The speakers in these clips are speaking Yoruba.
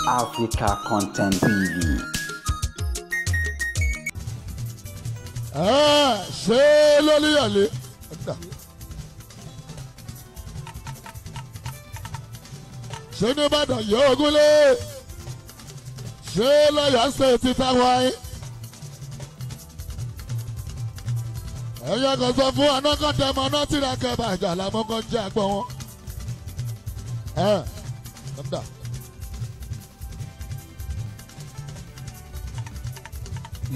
Africa Content TV. Ṣé lólúyọ̀lé ṣé ní Ìbàdàn yóò gúnlé ṣé lọ́yọ̀ ṣe ti táwọn ayé ẹ̀yẹ kan sọ fún anákọ̀tẹ̀mọ náà tí ìràkẹ́ bàjẹ́ àlámọ́kọ́ jẹ́ àgbọ̀ wọn.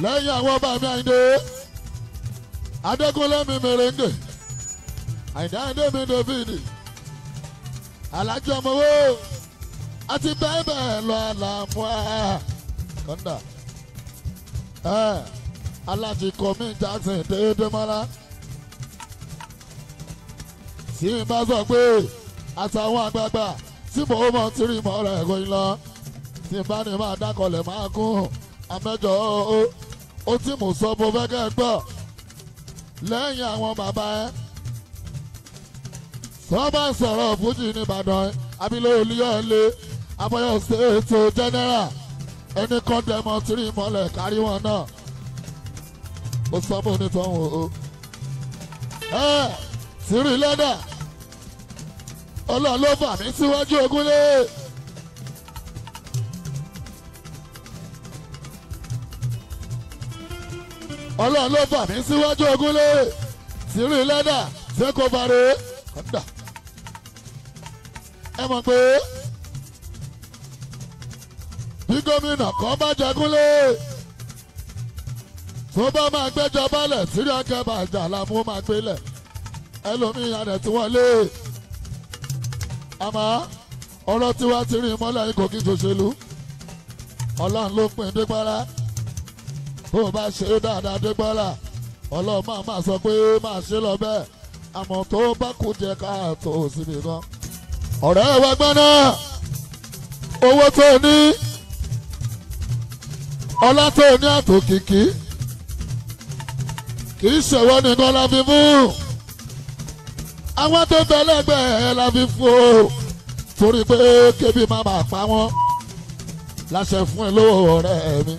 Lẹ́yìn àwọn ọba mi Àyìndé Adékúnlé mi mèrèǹgè Àyìndé Àyìndé mi David Alájọ ọmọwó àti bẹ́ẹ̀ bẹ́ẹ̀ lọ àlàmú ẹ̀ kọ́ńdà ẹ̀ alájí kọ́mí Jackson déédéé mọ́lá tí n bá sọ pé àtàwọn àgbààgbà tí mò ń mọ̀ tí rí mọ́ rẹ̀ kò ń lọ tí n bá ní máa dákọlẹ̀ máa kún àmẹ́jọ ó tí mò ń sọ mo fẹ́ kẹ́ ẹ gbọ́ lẹ́yìn àwọn bàbá ẹ tó bá sọ̀rọ̀ fújì nìbàdàn abilé olúyọ̀lé abọ́yọ̀ ṣètò general ẹni kan dẹ̀mọ́ tí rí mọ́lẹ̀ kárí wọn náà ó sọ fún onítọ̀hún o ẹ tìrí lẹ́dà Ọlọ́run ló fà mí síwájú ogúnlé. Ọlọ́run ló fà mí síwájú ogúnlé tìrí lẹ́dà ṣé kò bàrẹ̀ kọ́ńdà ẹ mọ̀ pé bí gómìnà kan bá jẹgúnlé tó bá máa gbẹ́jọ balẹ̀ sírí akẹ́bà àjà làmú máa gbélẹ̀ ẹlòmíyàn rẹ̀ tí wọ́n lé àmọ́ ọ̀rọ̀ tiwa ti rìn mọ́lẹ̀ yìí kò kí ṣòṣèlú Ọlọ́run ló pín Dégbọ́lá tó o bá ṣe é dáadáa Dégbọ́lá Ọlọ́run máa máa sọ pé máa ṣe lọ bẹ́ẹ̀ àmọ́ tó bá kú jẹ káàtó síbi kan. Ọ̀rẹ́ wa gbọ́n náà owó tó ní ọlá tó ní àtòkìkí kì í ṣèwọ́ nìkan la fi fún àwọn tó bẹ lẹ́gbẹ̀ẹ́ la fi fún o torí pé kébì má bàa pa wọ́n láṣẹ fún ẹ lówó ọ̀rẹ́ mi.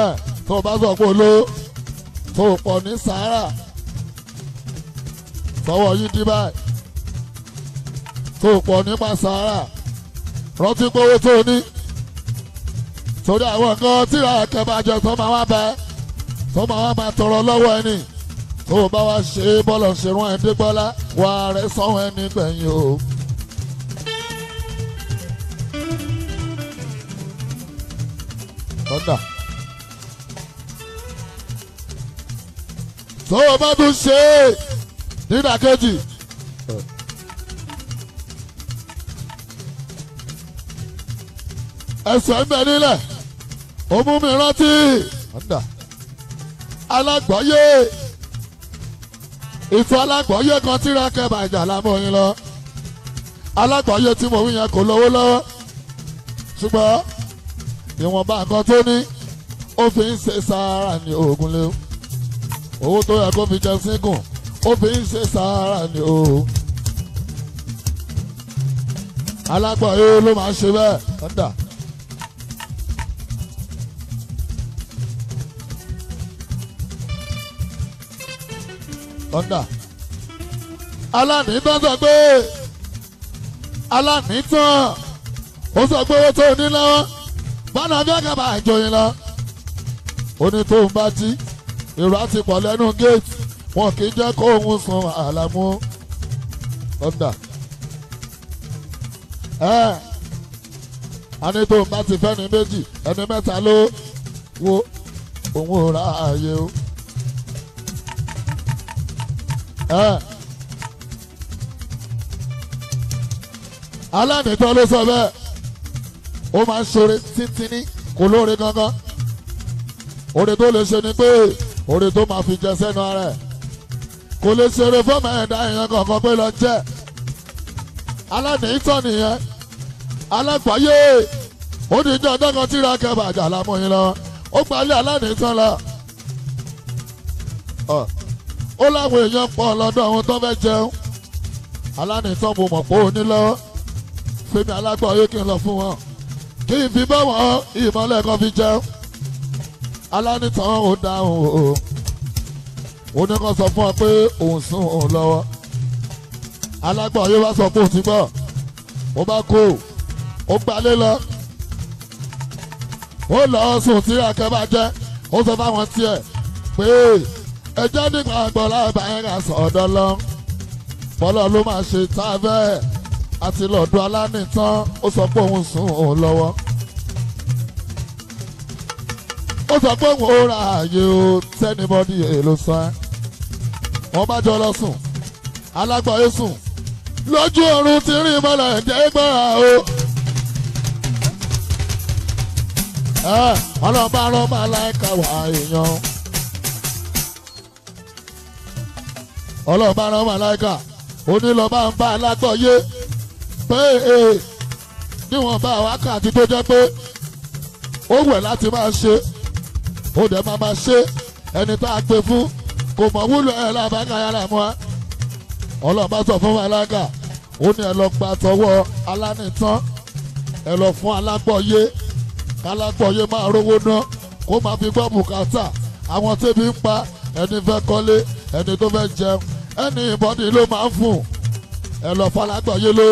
Ẹ tó o bá sọ pé olówó tó o pọ̀ ní sàárà tọwọ́ yín dí báyìí tó o pọ̀ nípa sàárà rántí pé owó tó o ní torí àwọn nǹkan tí àkẹ́bàjẹ́ tó máa wá bẹ́ẹ̀ tó máa wá máa tọrọ lọ́wọ́ ẹni tó o bá wá ṣe bọ́lọ̀ ṣe rán ẹ Dégbọ́lá wà rẹ sọ́wọ́n ẹni gbẹ̀yìn o. Kọ́ńdà tó o bá tún ṣe é nídàkejì. Ẹsẹ̀ ń bẹ nílẹ̀ ó mú mi rántí alágbọ̀yé ìtọ́ alágbọ̀yé kan tí rákẹ́ bàjá lámúyín lọ alágbọ̀yé tí mo wí yẹn kò lówó lọ́wọ́ ṣùgbọ́n ìwọ̀nba nǹkan tó ní ó fi ń ṣe sàárà ní oògùn lé owó tó yẹ kó fi jẹ sínkùn ó fi ń ṣe sàárà ní oògùn alágbọ̀yé ló máa ń ṣe bẹ́ẹ̀ kọ́ńdà. Kọ́ńdà alánìtàn sọ pé alánìtàn ó sọ pé owó tó ní lọ́wọ́ bọ́nà bí ọ̀gá bá jọyìn lọ. Ó ní tóun bá jí èrò àti pọ̀ lẹ́nu géètì wọn kì í jẹ́ kó òun sun àlàmú. Kọ́ńdà ẹ̀ a ní tóun bá ti fẹ́ ní méjì ẹni mẹ́ta ló wo òun ò rà ààyè o. Alánìtàn ló sọ bẹ́ẹ̀ ó máa ń ṣoore tíntínní kò lóore gangan oore tó lè ṣe ni pé oore tó máa fi jẹ sẹ́nu ara ẹ̀ kò lè ṣeré fọ́ọ̀mù ẹ̀dá èèyàn kankan pé lọ jẹ́ alánìtàn nìyẹn alágbáyé ó ní ìjọ ọjọ́ kan tí ra kẹfà àjà lámúyín lọ ó gbalẹ̀ alánìtàn lọ ó láwọn èèyàn pọ̀ lọ́dọ̀ àwọn tó fẹ́ jẹun alánìtàn mo mọ̀ pé ó ní lọ́wọ́ fẹ́mi alágbọ̀ọ́yé kí n lọ fún wọn kí n fi bá wọn ìmọ̀lẹ̀ kan fi jẹun. Alánìtàn ò dáhùn o, oníkan sọ fún ọ pé òun sùn òun lọ́wọ́. Alágbọ̀ọ́yé wá sọ pé òun ti gbọ́, ó bá kó ó gbalé lọ, ó lọ sùn tí akẹ́ bá jẹ́. Ó sọ fáwọn tiẹ̀ pé ẹjẹ́ nípa àgbọ̀lá ìbáyẹn sọ̀dọ̀ lọ, bọ́lá ló máa ṣe tá a fẹ́. Àti lọ́dọ̀ alánìtàn ó sọ pé òun sùn òun lọ́wọ́, ó sọ pé òun ò ra ààyè o tẹ́nibọ́dì èlò sàn. Wọ́n bá jọ lọ sùn, alágbọ̀ọ́yé sùn lójú oorun ti rí mọ́lẹ̀ jẹ́ gbọ́ra o. Ọlọ́ba rán màláíkà wá èèyàn, ọlọ́ba rán màláíkà onílọ́ba ń bá alágbọ̀ọ́yé pé níwọ̀n bá wákàtí tó jẹ́ pé ó wẹ̀ láti máa ṣe, ó dẹ̀ máa máa ṣe. Ẹni tá a gbé fún kò mọ̀ wúlò ẹ̀ lábàákà yàrá mọ́ ẹ. Ọlọ́ba sọ fún màláíkà ó ní ẹ lọ gba tọwọ́ alánìtàn, ẹ lọ fún alágbọ̀ọ́yé, kálágbọ̀ọ́yé máa rówó ná kó máa fi gbọ́ bùkátà àwọn tẹ́bi ń pa, ẹni fẹ́ kọ́lé, ẹni tó fẹ́ jẹun, ẹni ìbọ̀dì ló máa ń fún. Ẹ lọ falágbọ̀ọ́yé ló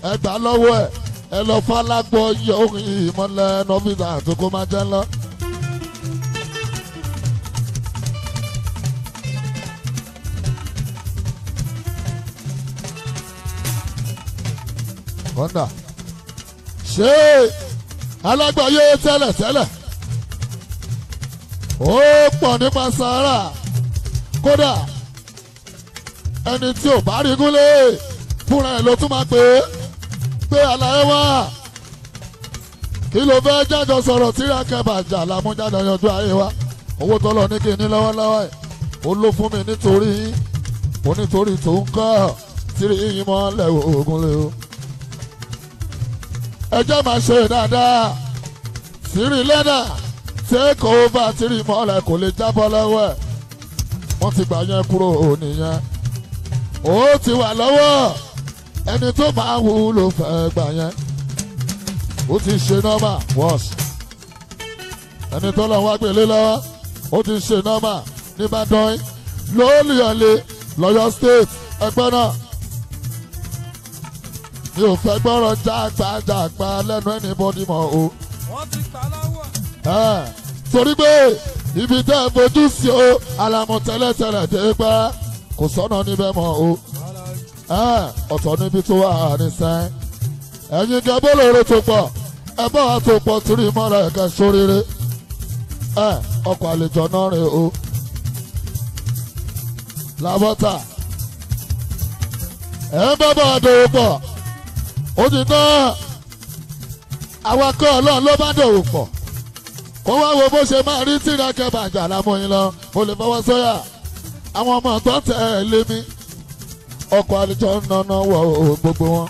ẹ gbà lọ́wọ́ ẹ, ẹ lọ falágbọ̀ọ́yé orin ìmọ̀lẹ̀ nọ́fíìsì àti kó máa jẹ́ ńlá. Kọ́ńdà ṣé alágbọ̀ọ́yé tẹ́lẹ̀tẹ́lẹ̀ ó pọ̀ nípa sàárà, kódà ẹni tí ò bá rí gúnlé fúnra ẹ̀ ló tún máa pè é pé àlàyé wá kí ló fẹ́ jájọ sọ̀rọ̀ tí rákẹ́bàjà làmújáde yanjú ayé wa. Owó tọ́lọ̀ ní kí n ní lọ́wọ́lọ́wọ́ ẹ̀ ó ló fún mi nítorí yín, ó nítorí tó ń kọ́ tírí yín mọ́ lẹ́wọ̀ ogun lé o. Ẹjọ́ máa ṣe dáadáa tírí lẹ́dà take over tírí mọ́lẹ̀ kò lè jábọ́ lọ́wọ́ ẹ̀. Wọ́n ti gbà yẹn kúrò nìyẹn, ó ti wà lọ́wọ́ ẹni tó máa wúlò fẹ́ gbà yẹn. Ó ti ṣe nọ́mà wọ́ọ̀sì, ẹni tó lọ́wọ́ wá gbélé lọ́wọ́ ó ti ṣe nọ́mà nìbàdàn lóòlùyọ̀lẹ̀ lọ́yọ̀ state. Ẹgbẹ́ náà mi ò fẹ́ gbọ́rọ̀ jágbajàgba lẹ́nu anybody mọ́ o. Wọ́n ti gbà lọ́wọ́. Torí pé ibi tẹ́ ẹ fojú sí o àlàmú tẹ́lẹ̀tẹ́lẹ̀ dé pẹ́ kò sọ́nà níbẹ̀ mọ́ o. Ọ̀tọ̀ níbi tó wà ní sẹ́yìn. Ẹ̀yin gẹ bólóore tó pọ̀ ẹ bá wa tó pọ̀ torí mọ́ra ẹ̀kẹ́ sóríire. Ọkọ̀ àlejò náà rè o. Làbọ́tà ẹ bá bá wa dòwò pọ̀ ó ti tán, awakọ̀ ọlọ́run ló bá dòwò pọ̀ kó wá wo bó ṣe máa rí tìrẹ̀kẹ́ bàjá lámúyín lọ. Mo lè fọwọ́ sọ́yà àwọn ọmọ tó tẹ̀ lé mi ọkọ̀ àlejò nánà wọ gbogbo wọn.